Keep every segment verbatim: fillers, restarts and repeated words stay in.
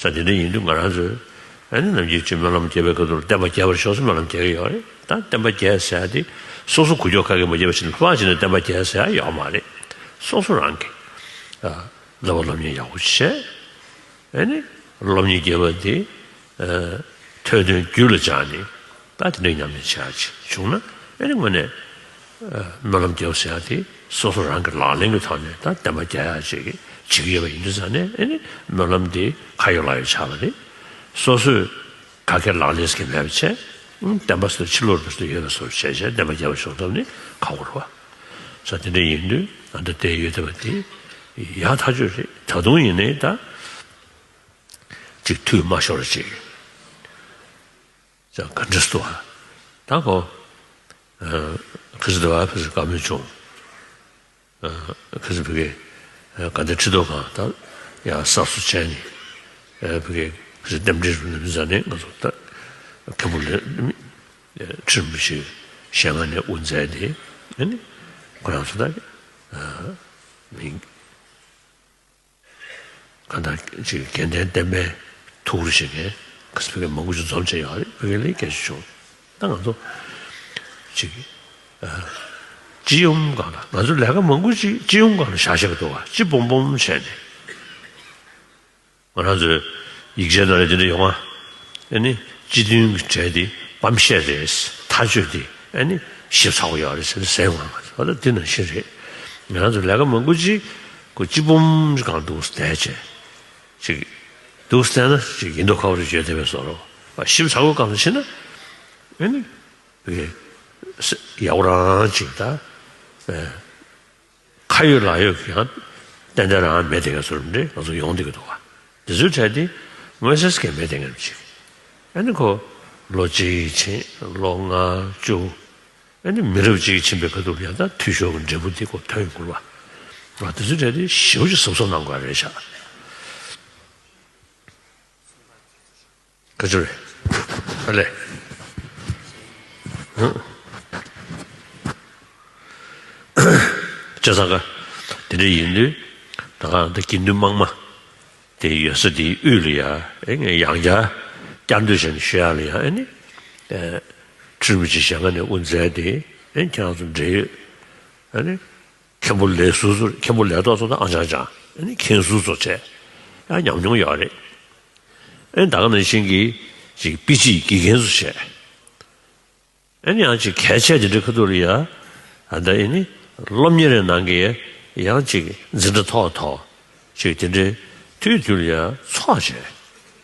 ས་དེ་འདྲ་ཡིན་དུས་ང་རང་ཚོས་ཨ་ནི་ནམ་རྒྱུན་ཅིག་སྨོན་ལམ་རྒྱབ་པའི་ཁ་ཐུག་ལ་བསྟན་པ་རྒྱས་པར་ཤོག་ཟེར་སྨོན་ལམ་རྒྱག་གི་ཡོད་རེད། ད་བསྟན་པ་རྒྱས་ཟེར་ཡ་དེ་སོ་སོ་འགུལ་སྐྱོད་ག་གེ་མ་བརྒྱབ་པ་བྱས་ནས་ལྷག་པར་བྱས་ནས་བསྟན་པ་རྒྱས་ཟེར་ཡ་ཡོད་མ་རེད། སོ་སོ་རང་གིས་ཨ་བསླབ་པ་སློབ་གཉེར་ཡག་པོ་བྱས། ཨ་ནི་སློབ་གཉེར་རྒྱས་པ་དེ་ཨ་ཐོས་དོན་རྒྱུད་ལ་སྦྱངས་ནས་ད་དེ་འདྲའི་ཉམས་ལེན་བྱེད་ཡག་ཅིག་བྱུང་ན་ཨ་ནི་དངོས་གནས་ཨ་སྨོན་ལམ་རྒྱབ་ཟེར་ཡག་དེ་སོ་སོ་རང་གི་ལག་ལེན་གྱི་ཐོག་ནས་ད་བསྟན་པ་རྒྱས་ཡག་ཅིག་བྱེད་ཀྱི་ཡོད་པ་ཡིན་དུས་ཙང་ནས་ཨ་ནི་སྨོན་ལམ་དེ་ཁ་ཡོད་ལག་ཡོད་ཆགས་པ་རེད། སོ་སོས་ག་གེ་ལག་ལེན་ཟེར་གྱི་མེད་པ་བྱས། ཨང་བསྟན་པ་ཟེར་ཕྱི་ལོགས་རུ་ཟེར་ཡོད་པའི་བཟོ་བྱས་བྱས་བསྟན་པ་རྒྱས་པར་ཤོག་ལབ་ནི་ཁག་པོ་རེད་བ། ས་དེ་འདྲ་ཡིན་དུས་ཨ་ད་དེ་ཡོད་བསྡད་པ་དེ་ཡག་ཐག་ཆོད་རེད། ད་དུང་ཡིན་ནའི་ད་ཅིག་འཐུས་མ་ཤོར་ཅིག་ཅང་ག་འདྲ་སུ་འདུག་ཨ། ད་གོ་ཁ་སི་དེ་བ་ཕ་སི་བཀའ་མོལ་བྱུང་། ཁ་སང་ཕ་གི་དགའ་ལྡན་ཁྲི་ཐོག་ཁང་དང་ཡང་གསར་བཟོ་བྱས་ནས་ཕ་གི་ཁ་སང་རྟེན་འབྲེལ་རུ་ནས་མི་ཟ་ནས་ང་ཚོ་ད་མཁན་པོ་ལས་ཁྲི་རིན་པོ་ཆེ་ཞལ་སྔ་ནས་དབུ་མཛད་དེ་ཨ་ནི་ཁོ་རང་ཚོ་ད་མི་གང་ལྟར་ཅིག་དགེ་ལྡན་བསྟན་པའི་ཐུགས་རུ་བཞེས་མཁན་ཁ་སང་ཕ་གི་མང་པོ་ཅིག་འཛོམས་བྱས་ཡོད་རེད། ཕ་གི་ལས་སྐད་ཆ་བྱུང་། ད་ང་ཚོ་ཅིག་སྤྱི་ཡོངས་སྒང་ལ་ང་ཚོ་ལས་ཀ་མང་པོ་ཅིག་སྤྱི་ཡོངས་སྒང་ལ་བཞག་བཞག་གི་འདུག་བ། སྤྱི་སྦོམ་སྦོམ་བྱས་ནས་ང་རང་ཚོའི་ཡིག་ཆའི་ནང་ལ་དེ་འདྲ་ཡོང་ང་། ཨ་ནི་སྤྱི་མཐུན་གྱི་གྲས་དེ་སྤམ་ཤད་རེད། ཐག་གཅོད་དེ་ཨ་ནི་ཞིབ་ཚགས་པོ་ཡོད་རེད་ཟེར་ནས་ཟེར་ཡོང་ང་། ང་ཚོ་ད་དེ་ནང་བཞིན་རེད། ང་རང་ཚོ་ལས་ཀ་མང་པོ་ཅིག་ཁོ་སྤྱི་སྦོམ་གང་འདུག་བལྟས་བྱས་ཅིག་འདུག་བལྟས་ན་ཅིག་ཡིན་མདོག་ཁ་པོ་རེ་བརྗོད་བསྡད་པའི་བཟོ་འདྲ། ཞིབ་ཚགས་པོ་སྒང་ལ་ཕྱིན་ན་ཨ་ནི་ཡག་པོ་རང་ཅིག་ད་ཨེ། ཁ་ཡོད་ལག་ཡོད་ཀྱི་ཡང་ཏན་ཏན་རང་མེད་དེ་ག་ཚོར་འདྲེ་ང་ཚོ་ཡོང་བསྡད་ཀྱི་འདུག་ག། དེ་ཚོའི་གྲས་དེ་མངོན་གསལ་གྱི་མེད་དེ་ངར་ཅིག་ཨ་ནི་ཁོ་ལོ་གཅིག་ཕྱིན་ལོ་ལྔ་བཅུ་ཨ་ནི་མི་རབས་གཅིག་ཕྱིན་པའི་ཁ་ཐུག་ལ་ཡང་ད་འཐུས་ཤོར་གྱི་འབྲས་བུ་དེ་ཁོ་ཐོན་དགོས་པ། ང་དེ་ཚོའི་གྲས་དེ་ཞེ་པོ་ཅིག་གཟབ་གཟབ་གནང་དགོས་རེད་ཤག་ག་ཚོད་རེད། ཨ་ལས། བྱས་ཙང་ག་དེ་འདྲ་ཡིན་དུས་ད་ག་ད་དགེ་འདུན་དམངས་མ་དེ་ཡོད་ས་དེའི་དབུས་ལ་ཡ་ཨེ་ངས་ཡང་བསྐྱར་བསྐྱར་ཟློས་བྱས་ནས་ཞུ་ཡག་ལ་ཡ་ཨེ་ནི་ཁྲི་རིན་པོ་ཆེ་ཞལ་སྔ་ནས་དབུ་མཛད་དེ་ཨེ་ཁྱེད་རང་ཚོ་འབྲེལ་ཡོད་ཨེ་ནི། མཁན་པོ་ལས་ཟུར་ཚོ་མཁན་པོ་ལས་ཐོག་ཚོ་དང་ཨང་ཅང་ཅང་ཨ་ནི་མཁན་ཟུར་ཚོ་བྱས་ཡང་ཉམས་མྱོང་ཡོད་རེད། ཨ་ནི་ད་ག་ནང་བཞིན་གྱི་ཅིག་དཔེ་ཁྲིད་དགེ་རྒན་ཚོ་བྱས། ཨ་ནི་ཡང་ཅིག་གལ་ཆེ་དེ་འདྲའི་ཁ་ཐུག་ལ་ཡ་ཨ་ད་ཨ་ནི་སློབ་གཉེར་རེ་གནང་གི་ཡང་ཅིག་འཛིན་གྲྭ་ཐོག་ཐོག་ཅིག་དེ་འདྲའི་དུས་དུས་ལ་ཡ་ཚོགས་བྱས།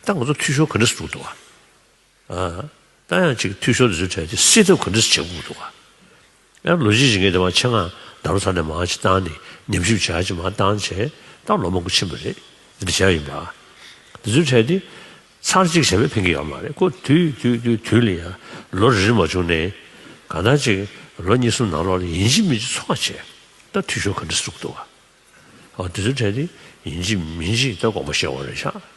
ད་ང་ཚོ་འཐུས་ཤོར་ག་འདྲ་སེ་འགྲོ་གི་འདུག་ག། ཨ། ད་ཡང་ཅིག་འཐུས་ཤོར་དེ་ཚོའི་གྲས་དེ་སེལ་ཐབས་ག་འདྲ་བྱེད་དགོས་འདུག་ག། ཡང་ལོ་གཅིག་བྱེད་མཁན་དེ་མར་ཆེད་མངགས་ད་རུང་ཚར་ནས་མར་ཅིག་བཏང་ནས་ཉམས་ཞིབ་བྱ་ཅིག་མར་བཏང་བྱས་ད་ལོ་མང་པོ་ཕྱིན་པ་རེད། འདི་འདྲ་བྱས་ཡིན་པ། དེ་ཚོའི་གྲས་དེ་ཚར་གཅིག་བྱས་པས་ཕན་གྱི་ཡོད་མ་རེད། ཁོ་དུས་དུས་དུས་དུས་ལ་ཡང་ལོ་རེ་རེ་མ་བྱུང་ནས་གང་ལྟར་ཅིག་ལོ་གཉིས་གསུམ་ནང་ལོགས་ལ་ཡིན་གཅིག་མིན་གཅིག་ཚོགས་བྱས་ད་འཐུས་ཤོར་ག་འདྲ་སེ་འགྲོ་གི་འདུག་ག། ཨོ་དེ་ཚོའི་གྲས་དེ་ཡིན་གཅིག་མིན་གཅིག་ད་དགོངས་པ་བཞེས་དགོས་རེད་ཤག།